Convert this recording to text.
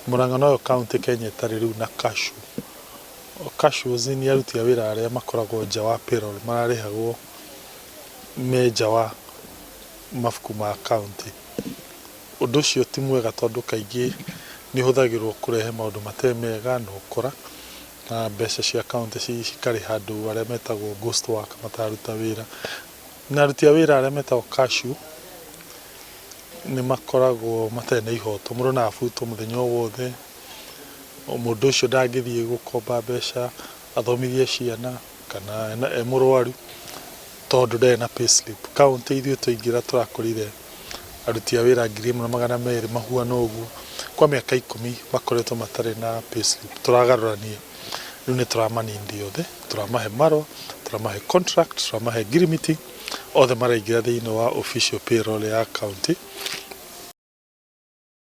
Murang'a noyo county Kenya ĩtarĩ rĩu na casual. Casuals nĩ aruti a wĩra arĩa makoragwo nja wa payroll, mararĩhagwo me nja wa mabuku ma county. Ũndũ ũcio ti mwega tondũ kaingĩ nĩ ũhũthagĩrwo kũrehe maũndũ matarĩ mega na ũkora na mbeca cia county cikarĩha andũ arĩa metagwo ghost worker matararuta wĩra. Na aruti a wĩra arĩa metagwo casual nĩ makoragwo matarĩ na ihoto, mũndũ no abutwo mũthenya o wothe, mũndũ ũcio ndangĩthiĩ gũkomba mbeca athomithie ciana kana e mũrwaru tondũ ndarĩ na payslip. County ithuĩ twaingĩra tũrakorire aruti a wĩra 1200 mahuana ũguo, kwa mĩaka 10 makoretwo matarĩ na payslip. Tũragarũrania, rĩu nĩ tũramanindi othe, tũramahe marũa, tũramahe contract, tũramahe ngirimiti, othe maraingĩra thĩinĩ wa official payroll ya county.